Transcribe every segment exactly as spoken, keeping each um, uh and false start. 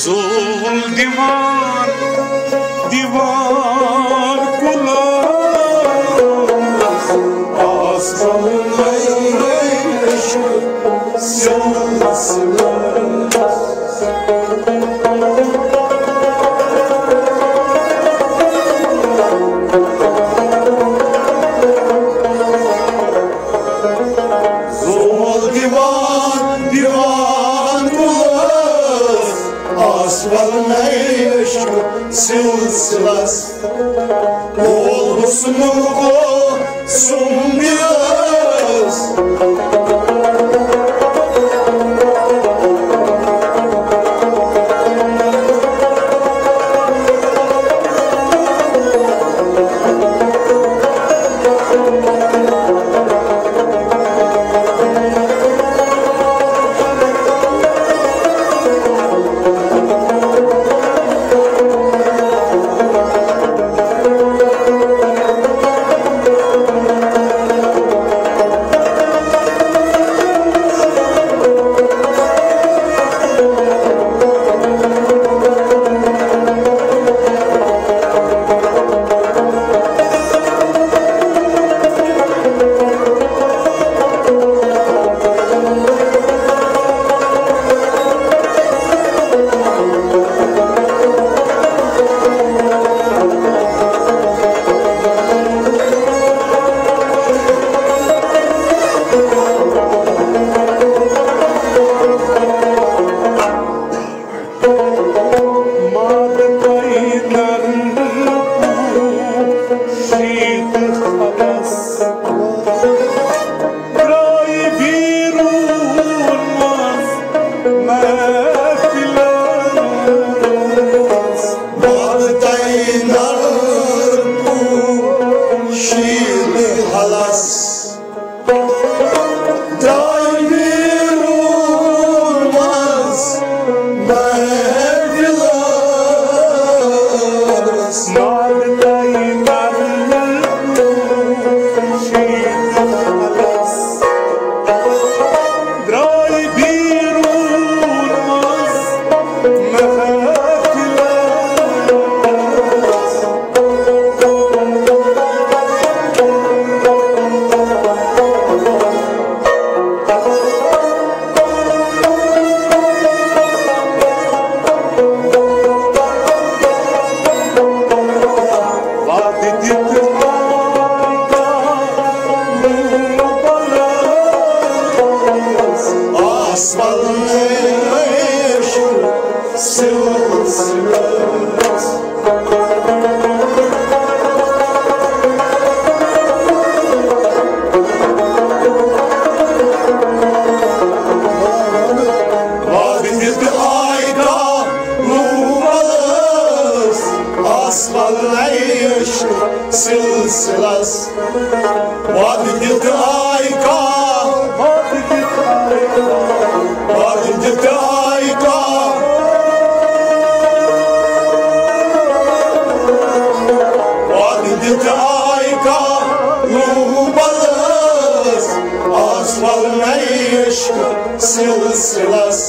زول دِوان، دِوان کُلس، آس بلہٕ نَیہِ عشقہٕ سِلسِلس۔ زول دِوان، دِوان کُلس، آس بلہٕ نَیہِ عشقہٕ سِلسِلس۔ کول حُسنُک اوس سُم دِلس۔ سِلسِلس وعدٕ دِتھ آے کاہ، وعدٕ دِتھ آے کاہ، وعدٕ دِتھ آے کاہ، لوٗبلس آس ول نَیہِ عشقہٕ سِلسِلس۔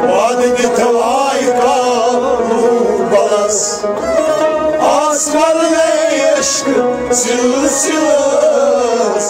وعدٕ دِتھ آے کاہ لوٗبلس، آس ول نَیہِ عشقہٕ سِلسِلس۔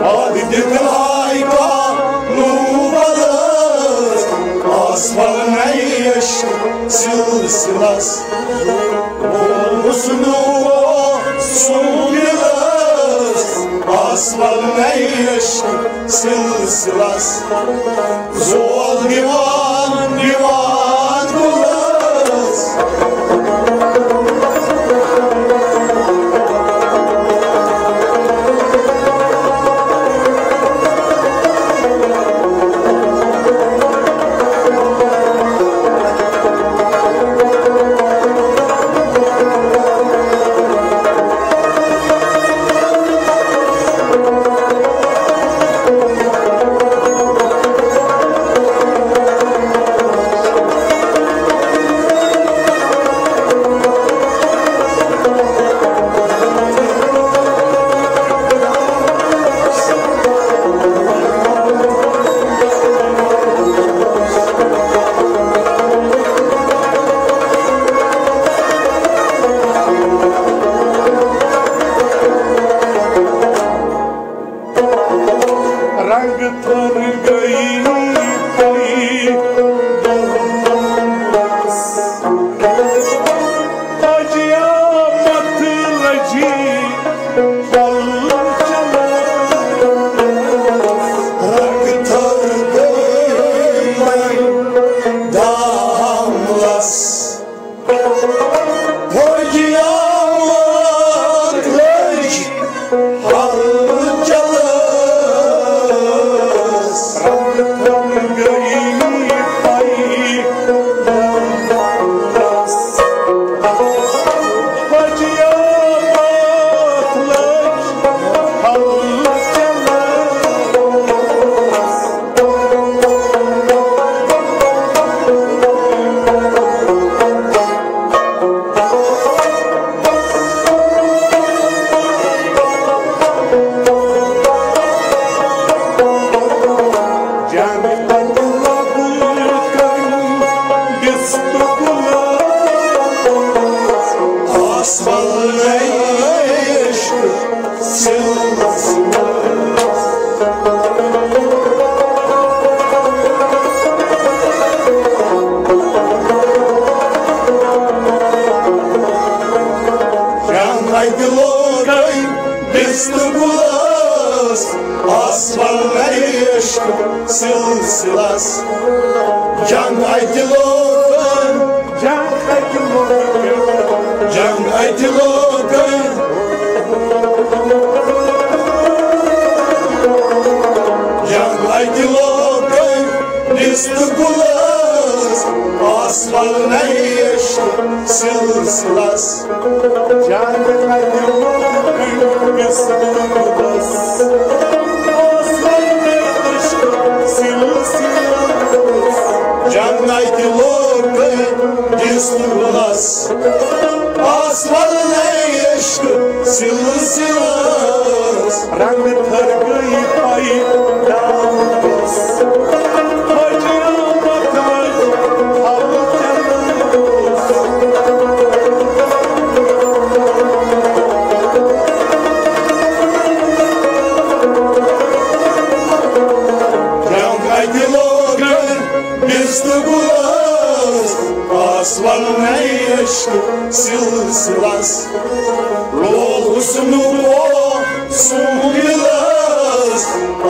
وعدٕ دِتھ آے کاہ لوٗبلس، آس ول نَیہِ عشقہٕ سِلسِلس۔ حُسنُک اوس سُم دِلس، آس ول نَیہِ عشقہٕ سِلسِلس۔ زول دِوان دِوان گُلس۔ قیامت لٔج ہلچلس، رنگ تھم گٔیی پائی۔ قیامت لٔج ہلچلس۔ جنگ تتہِ لبکن دِژ تہٕ گُلس۔ آسمانٕچ سلسلہٕ۔ جنگ اتہِ لوگے دِژ تہٕ گُلس، آسمانٕچ سلسلس۔ جنگ اتہِ لوگے، جنگ اتہِ لوگے، جنگ اتہِ لوگے، جنگ اتہِ لوگے دِژ تہٕ گُلس، آسمانٕچ سلسلس۔ جنگ اتہِ لوگے دِژ تہٕ گُلس، آسمانٕچ سلسلس۔ جنگ اتہِ لوگے دِژ تہٕ گُلس، آسمانٕچ سلسلس۔ رنگ تھر گئی پائی داس۔ جنگ اتہِ لوگے دِژ تہٕ گُلس، آسمانٕچ سلسلس۔ لول حسنُک اوس سُہ دِلس،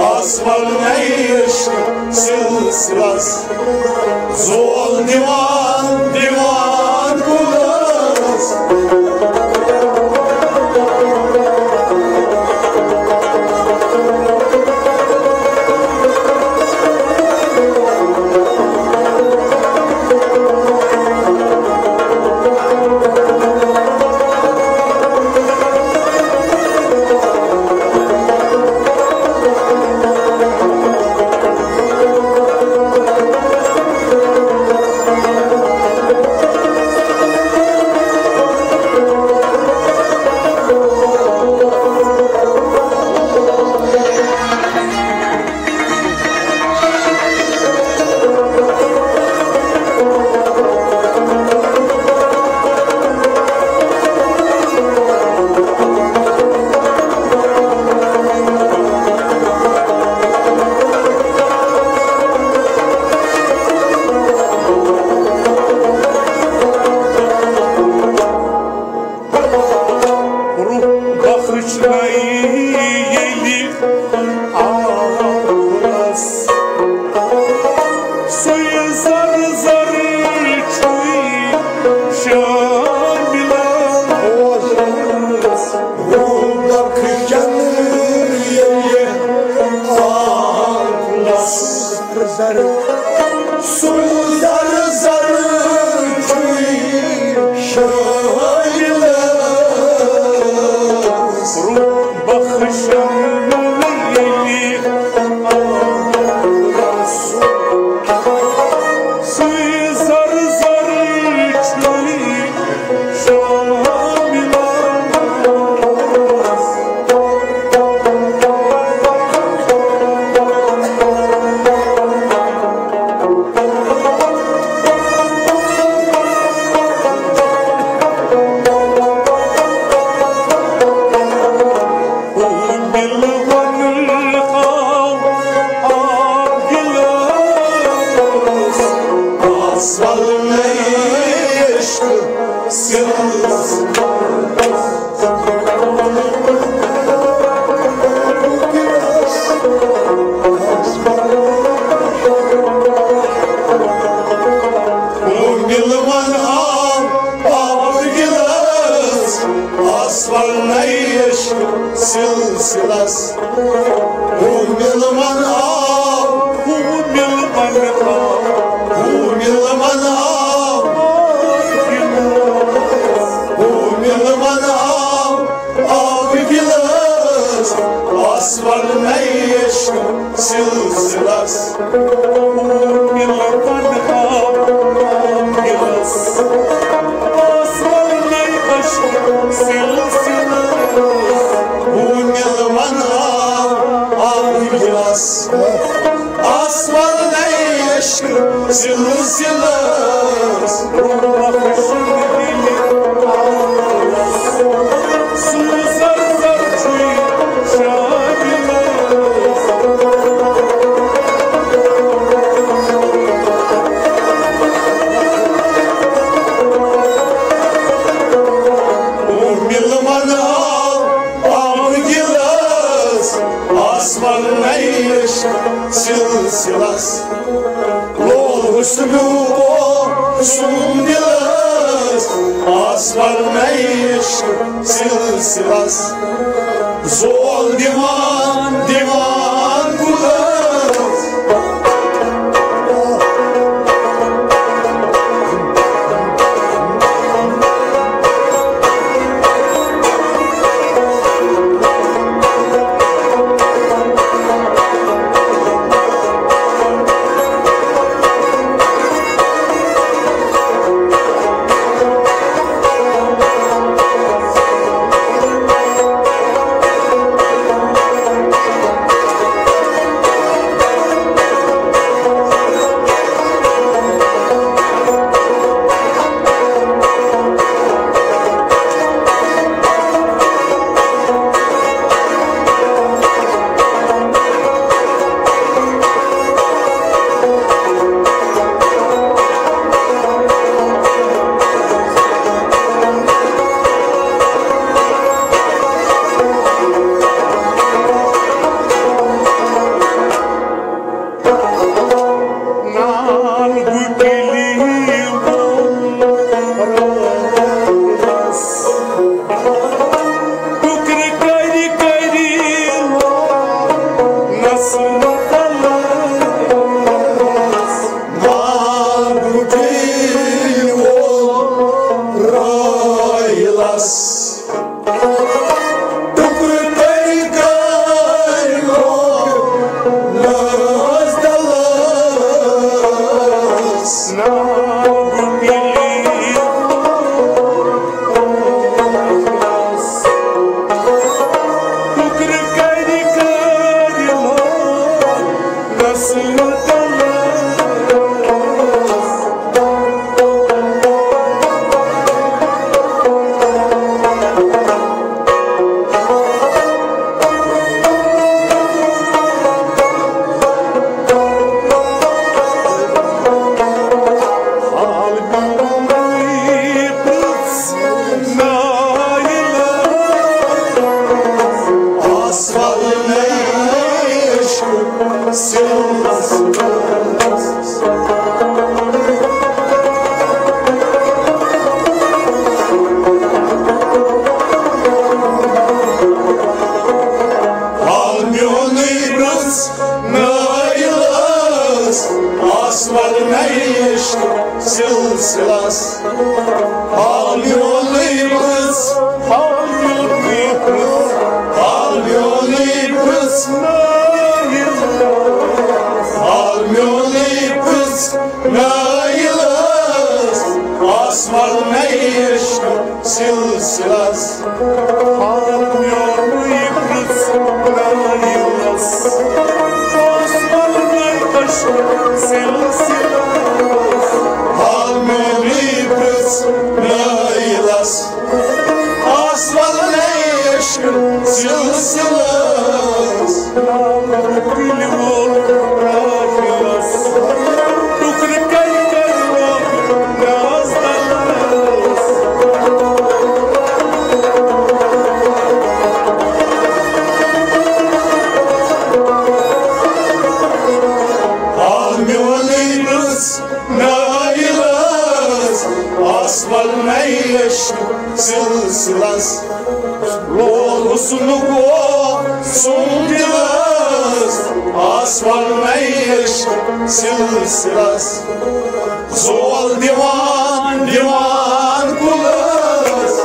آسمانٕچ سلسلس۔ زول دِوان دِوان گُلس۔ روح بخشنَے ییٚلہِ آس، سُے زر زر چھُے شٲمِلَس۔ روح بخشن ییٚلہِ آس، زر، سُے زر زر چھُے شٲمِلَس۔ روح بخشن ییٚلہِ آس، سُے زر زر چھُے شٲمِلَس۔ مِلوَن آو سلسلس۔ ہُہ مِلوَن آو، ہُہ مِلوَن آو، ہُہ مِلوَن آو، ہُہ مِلوَن آو، آو گِلاس، آسوَل نَیہِ عشقہٕ سلسلس۔ ہُہ مِلوَن آو، آو گِلاس، آسوَل نَیہِ عشقہٕ سلسلس۔ ہُہ مِلوَن آو، آو گِلاس، آسوَل نَیہِ عشقہٕ سلسلس۔ سُہ زر زر چھُے شاہ گِلاس۔ ہُہ مِلوَن آو، آو گِلاس، آسوَل نَیہِ عشقہٕ سلسلس۔ لول حُسنُک اوسُم دِلس، آسوَل نَیہِ عشقہٕ سلسلس۔ زول دِوان، دِوان گُلس۔ نال گُٹلی وول رس، ٹُکرٕ کٔرۍ کٔرۍ نس مۄکلس۔ نال گُٹلی وول رٲیلس۔ ٹُکرٕ کٔرۍ کٔرۍ لوگ ناز دلس۔ ناو گُٹلی۔ ٹُکرٕ کٔرۍ کٔرۍ لوگ ناز دلس۔ حال میونُے پرٛژھ نٲیِلس، آسوَل نَیہِ عشقہٕ سلسلس۔ حال میونُے پرٛژھ، حال میونُے پرٛژھ، حال میونُے پرٛژھ نٲیِلس، حال میونُے پرٛژھ نٲیِلس، آسوَل نَیہِ عشقہٕ سلسلس۔ حال میونُے پرٛژھ نٲیِلس، آسوَل نَیہِ عشقہٕ سلسلس۔ حال میونُے پرٛژھ نٲیِلس، آسوَل نَیہِ عشقہٕ سلسلس۔ دِلہِ وول راحِلس، ٹُکرٕ کٔرۍ کٔرۍ لوگ ناز دلس۔ حال میونُے پرٛژھ نٲیِلس، آسوَل نَیہِ عشقہٕ سلسلس۔ لول حسنُک اوس سُم دِلس، آس ولنَے عشق سلسلس۔ زول دِوان دِوان کُلس۔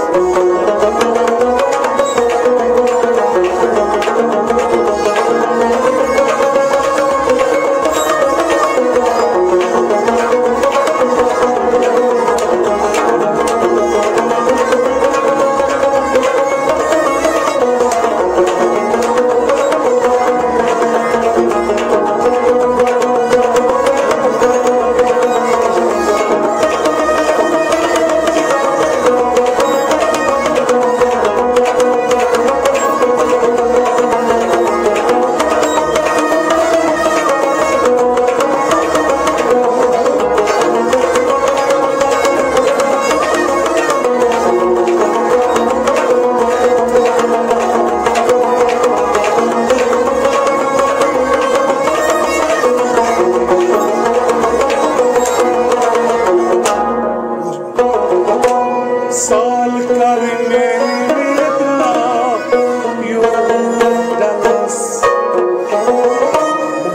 سال کر میرا یور ڈلس،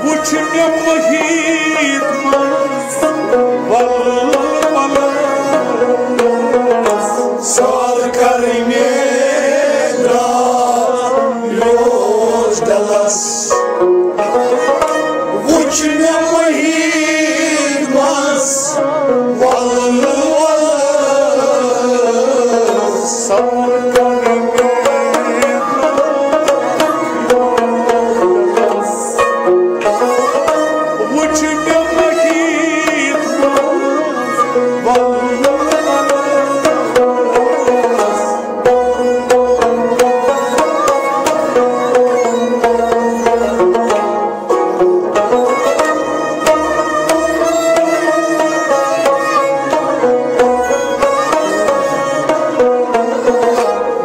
وچھ مےٚ محیط منٛز ولولس۔ سال کر میرا یور ڈلس، وچھ مےٚ محیط منٛز ولولس۔ سال کر میرا یور ڈلس، وچھ مےٚ محیط منٛز ولولس۔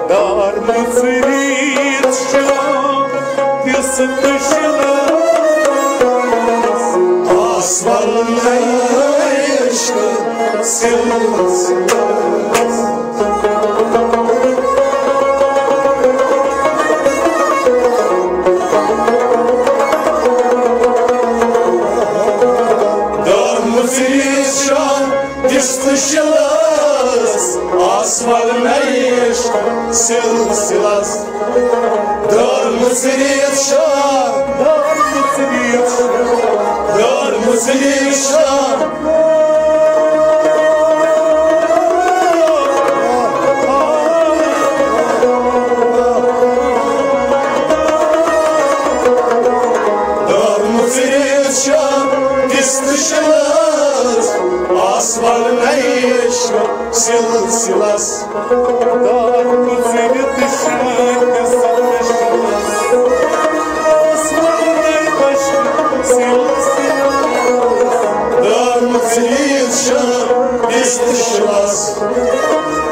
دار مُژرِتھ شام دِژ تہٕ شِلس۔ آس ولنَے عشق سلسلس۔ دار مُژرِتھ شام دِژ تہٕ شِلس، آس ولنَے عشق سلسلس۔ دار مُژرِتھ شام، دار مُژرِتھ شام، دار مُژرِتھ شام۔ دار مُژرِتھ شام دِژ تہٕ شِلس، آس ولنَے عشق سلسلس۔ دار مُژرِتھ شام دِژ تہٕ شِلس، آس ولنَے عشق سلسلس۔ دار مُژرِتھ شام دِژ تہٕ شِلس،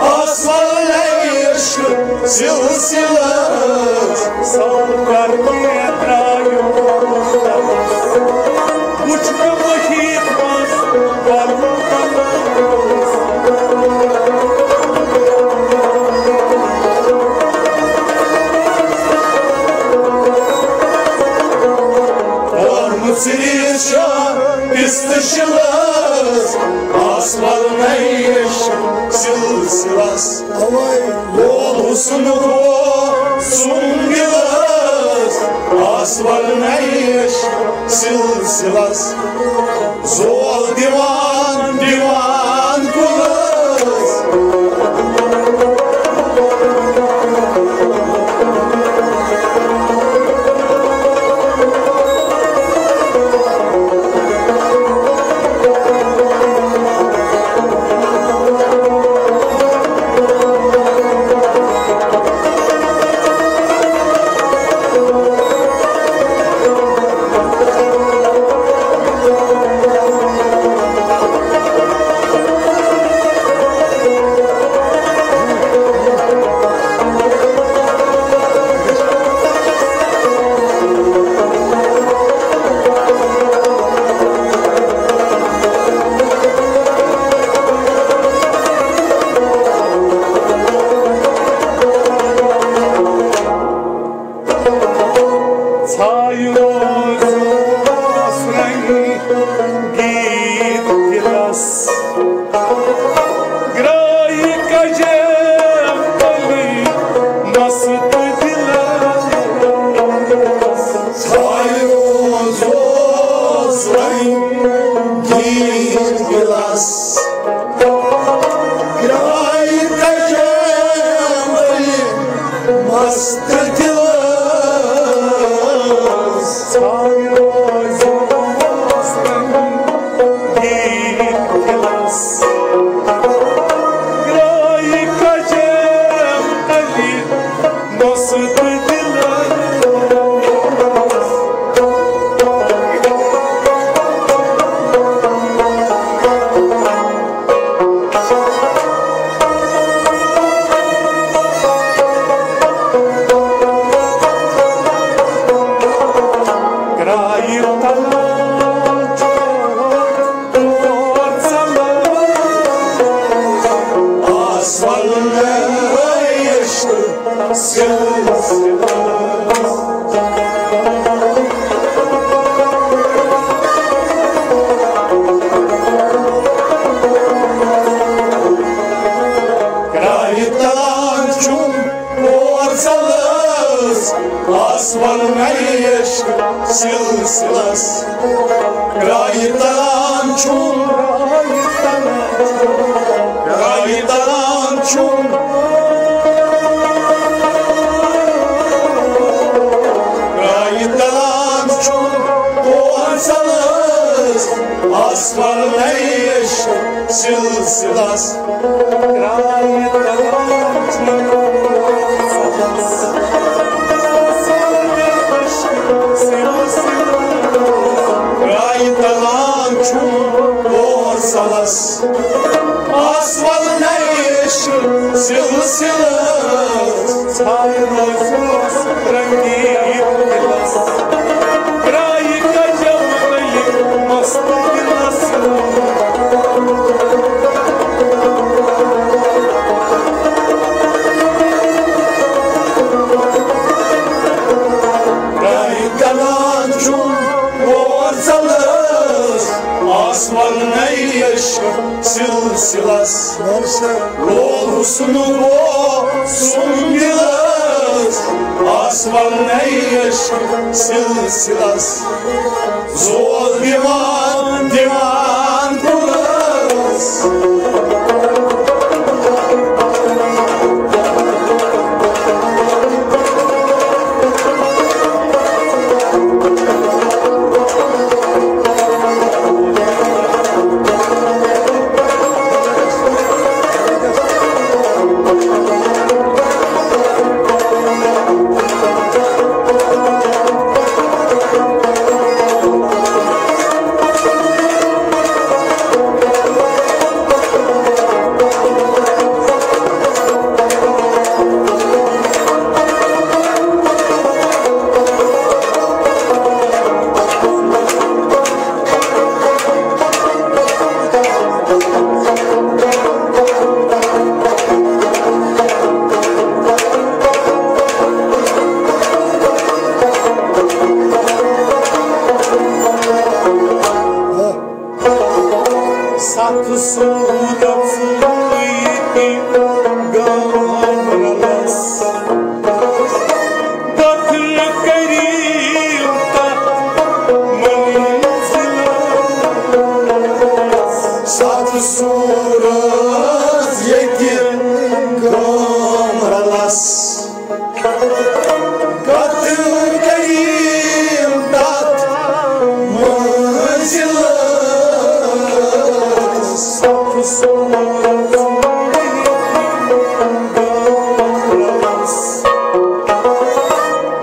آس ولنَے عشق سلسلس۔ سال کر میرا یور ڈلس، وچھ مےٚ محیط منٛز ولولس۔ دار مُژرِتھ شام دِژ تہٕ شِلس، آس ولنَے عشق سلسلس۔ اوے۔ لول حسن ہو سُم دِلس، آس ولنَے عشق سلسلس۔ زول دِوان دِوان کُلس۔ سۄلنَے عشق سلسلس۔ کرٛایہِ تلان چھُم اور ژلس، آس وَلنَے عشق سلسلس۔ کرٛایہِ تلان چھُم، کرٛایہِ تلان چھُم، کرٛایہِ تلان چھُم اور ژلس، آس وَلنَے عشق سلسلس۔ کرٛایہِ تلان چھُم، کرٛایہِ تلان چھُم اور ژلس، آس وَلنَے عشق سلسلس۔ ژھایہِ روزیوس رنگی دِلس، کرٛایہِ کجل تلہِ مست دِلس۔ کرٛایہِ کلان چھُم اور ژلس، آس وَلنَے عشق سلسلس۔ لول حسن وو سُم دِلس، آس وَلنَے عشق سلسلس۔ زول دِوان دِوان کُلس۔ ستھ صورت وٕنۍ تہِ گامرلس، دخل کٔرِو تتھ منزلس۔ ستھ صورت ییٚتہِ گامرلس، قتل کریم تتھ منزلس۔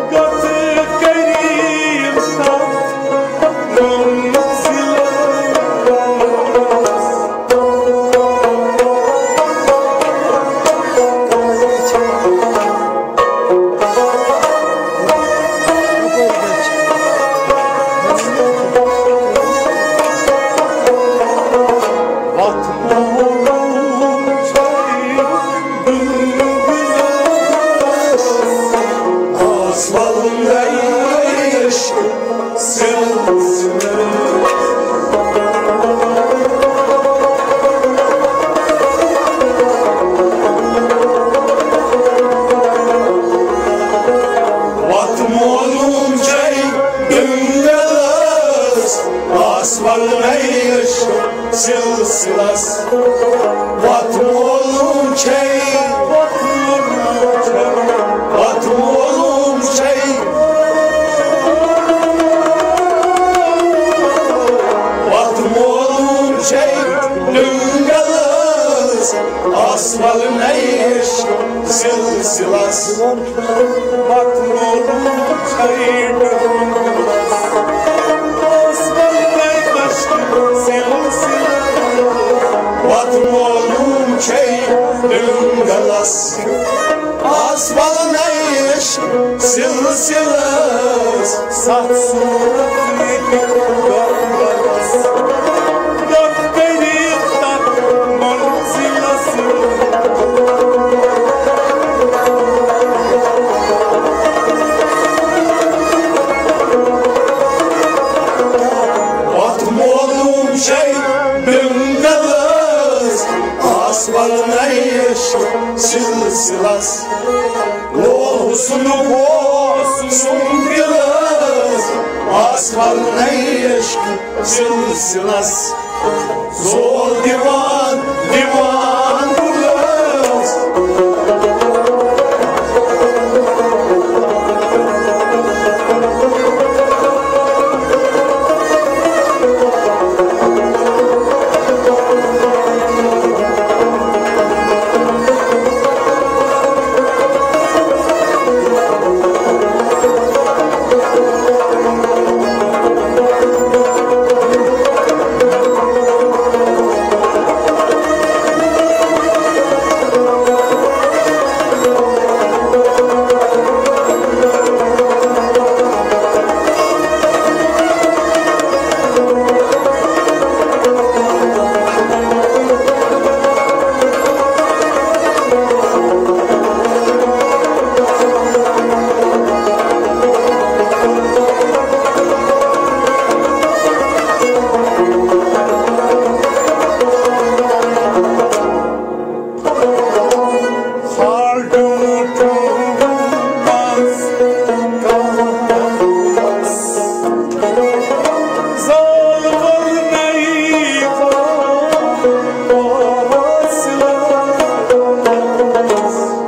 قتل کریم تتھ منزلس۔ وَتھ معلوم چھے جنگلس، آس وَلنَے عشق سلسلس۔ وَتھ معلوم چھے، وَتھ معلوم چھے، وَتھ معلوم چھے جنگلس، آس وَلنَے عشق سلسلس۔ وَتھ معلوم چھے جنگلس، آس وَلنَے عشق سلسلس۔ وَتھ معلوم چھے جنگلس، آس وَلنَے عشق سلسلس۔ ستھ صورت ییٚتہِ گامرلس، دخل کٔرِو تتھ منزلس۔ سلسلس، لول حسنُک اوس سُم دِلس، آس ولنَے عشق سلسلس، زول دِوان دِوان گُلس۔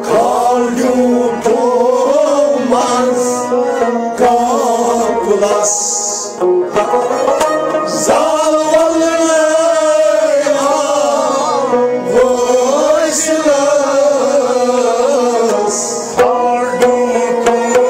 کھالڈوٗ تھومس کاکُلس، زال ولنَے آو وٲصلس۔ کھالڈوٗ تھومس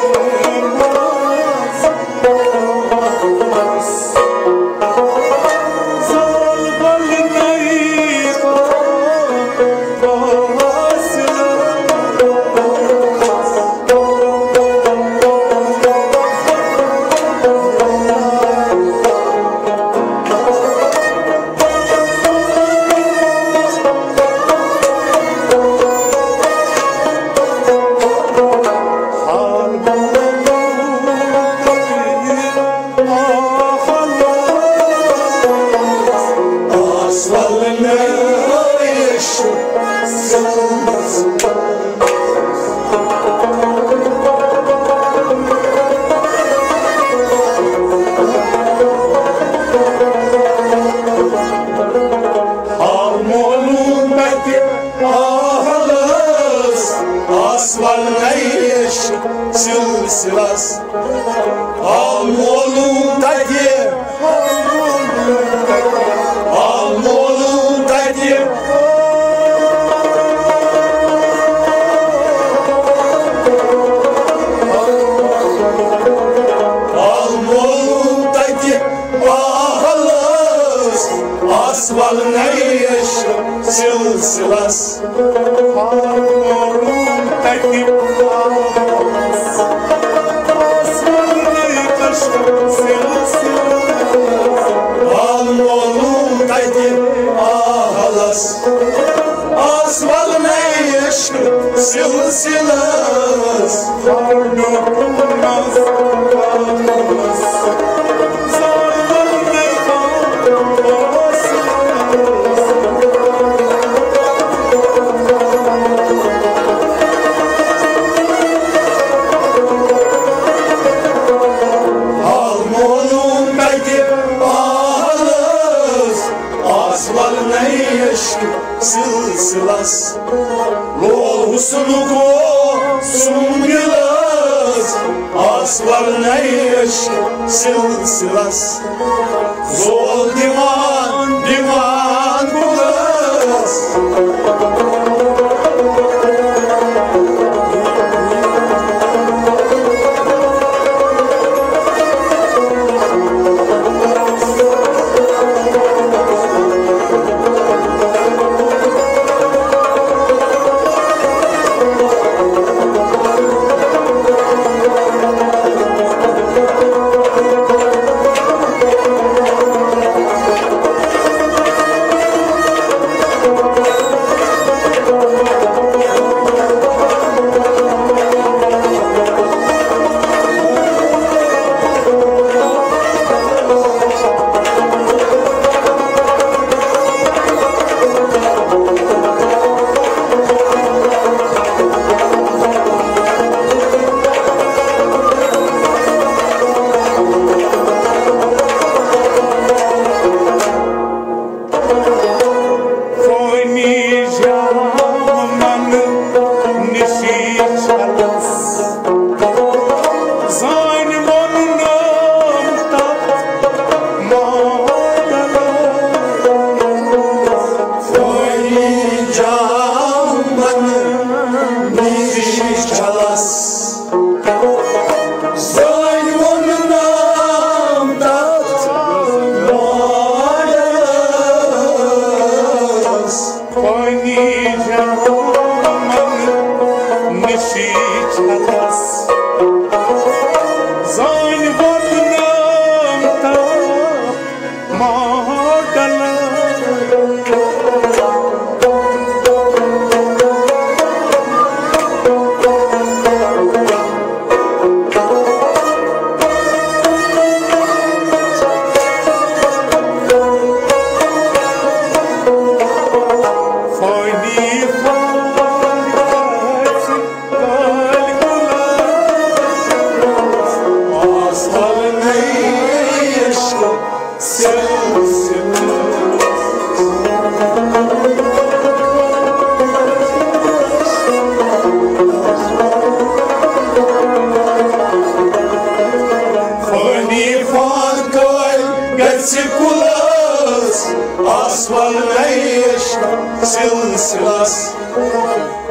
آو مولوٗم تَتہِ آہلَس، آس ولنَے عشق سلسلس۔ آو مولوٗم تَتہِ، آو مولوٗم تَتہِ۔ آو مولوٗم تَتہِ آہلَس، آس ولنَے عشق سلسلس۔ آل مولوٗم تَتہِ آہلَس، آس ولنَے عشق سلسلس۔ آل مولوٗم تَتہِ آہلَس، آس ولنَے عشق سلسلس۔ لول حسنُک اوس سُم دِلس، آس ولنَے عشق سلسلس۔ زول دِوان دِوان گُلس۔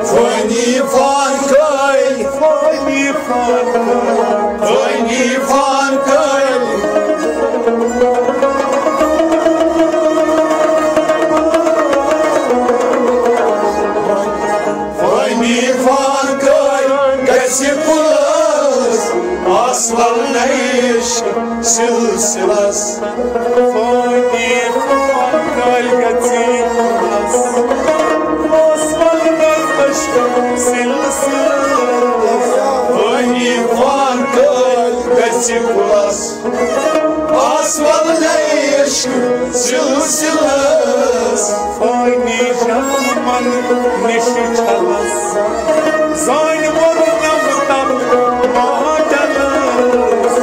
فانی فان کٲلۍ، فانی فان کٲلۍ، فانی فان کٲلۍ۔ فانی فان کٲلۍ گژھِ خُلاصہٕ، آس ولنَے عشق سلسلس۔ فانی فان کٲلۍ گژھِ خُلاصہٕ، آس ولنَے عشق سلسلس۔ فانی فان کٲلۍ گژھِ خُلاصہٕ، آس ولنَے عشق سلسلس۔ فانی جامن نِش چھلس، زانہِ ووٚرنم تب ماجلس۔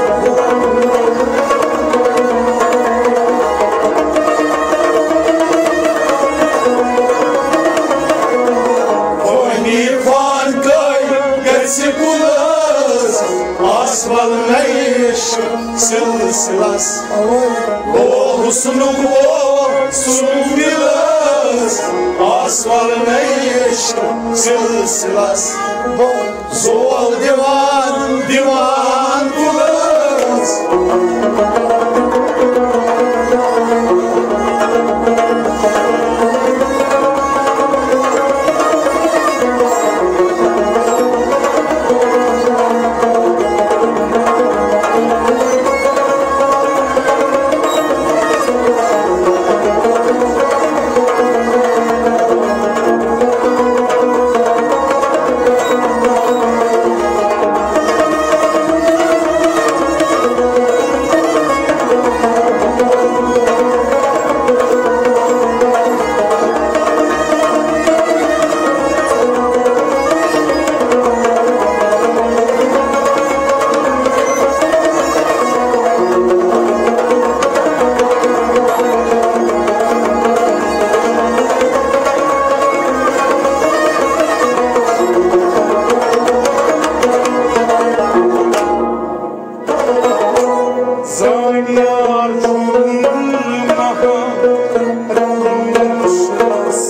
فانی فان کٲلۍ گژھِ خُلاصہٕ، آس ولنَے عشق سلسلس۔ او حسنُک او سُم دِلس، آس ولنَے عشق سلسلس۔ زول دِوان دِوان کُلس۔ زانیار چھُم محمد رمضانس۔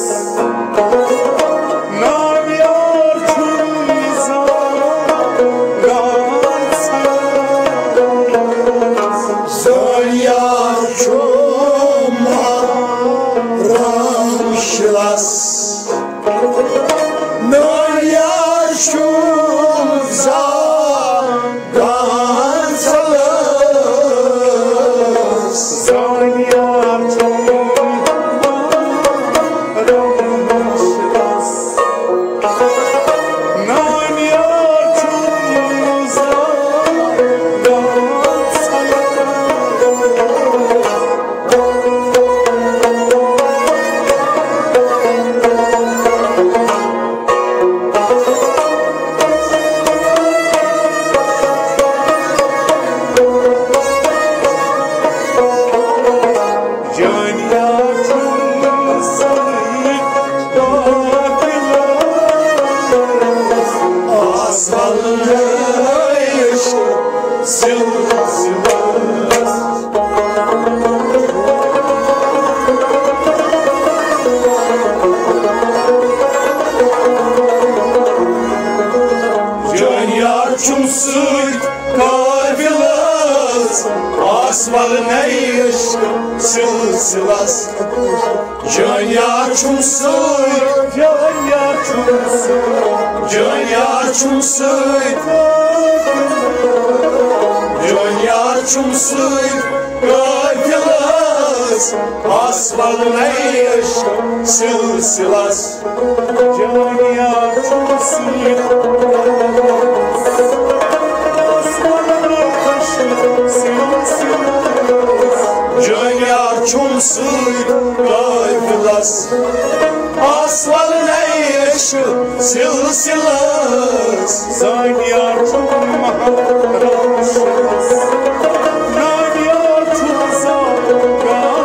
نامیار چھُم زانیار۔ زانیار چھُم محمد رمضانس۔ نامیار چھُم زانیار۔ گانسلس۔ زانیار چھُم رمضانس۔ نامیار چھُم زانیار۔ جانیار چھُم سۭتۍ قٲفلس، آس ولنَے عشق سلسلس۔ جانیار چھُم سۭتۍ، جانیار چھُم سۭتۍ، جانیار چھُم سۭتۍ، جانیار چھُم سۭتۍ قٲفلس، آس ولنَے عشق سلسلس۔ جانیار چھُم سۭتۍ۔ جانیار چھُم سۭتۍ قٲفلس، آس ولنَے عشق سلسلس۔ زانیار چھُم محمد رمضانس۔ نامیار چھُم زانیار۔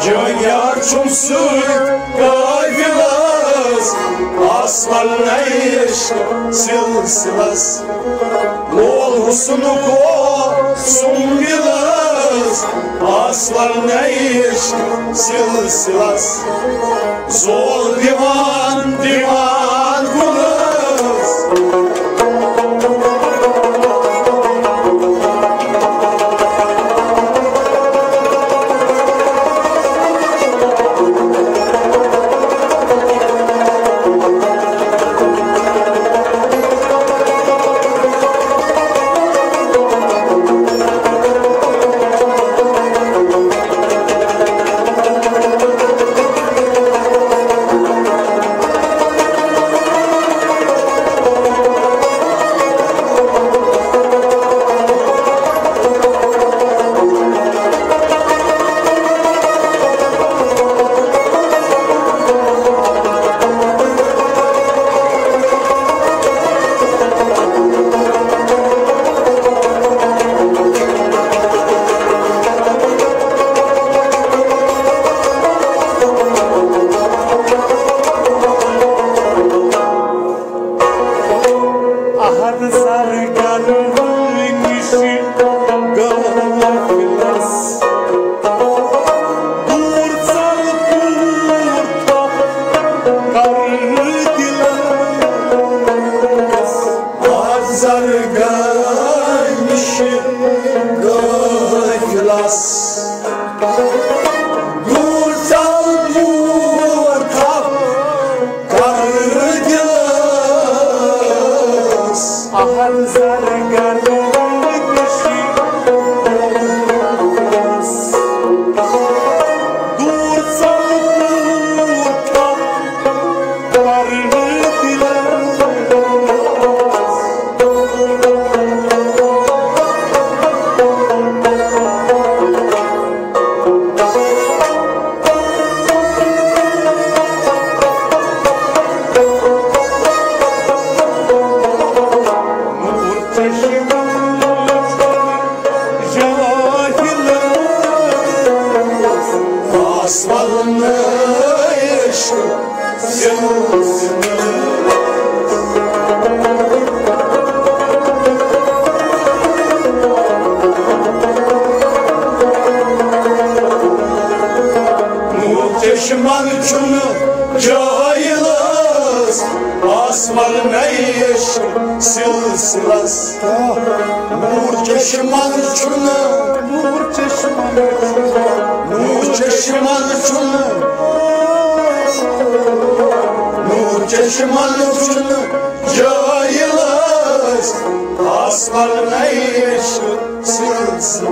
جانیار چھُم سۭتۍ قٲفلس، آس ولنَے عشق سلسلس۔ لول حسنُک سُم دِلس آسوَل نَے عشق سلسلس، زول دِوان دِوان گُلس۔ اہر زر گرمہٕ نِش غٲفلس، دوٗر ژل دوٗر تھپھ کرنہٕ دِلس۔ اہر زر گرمہٕ نِش غٲفلس، دوٗر ژل دوٗر تھپھ کرنہٕ دِلس۔ اہر زر گرمہٕ نِش غٲفلس، دوٗر ژل دوٗر تھپھ کرنہٕ دِلس۔ نوٗر چشمہٕ جاہلس آسوَل نَے عشق سلسلس۔ نوٗر چشمہٕ چھُنہٕ جاہلس آسوَل نَے عشق سلسلس۔ نوٗر چشمہٕ چھُنہٕ، نوٗر چشمہٕ چھُنہٕ، نوٗر چشمہٕ چھُنہٕ، نوٗر چشمہٕ چھُنہٕ جاہلس آسوَل نَے عشق سلسلس۔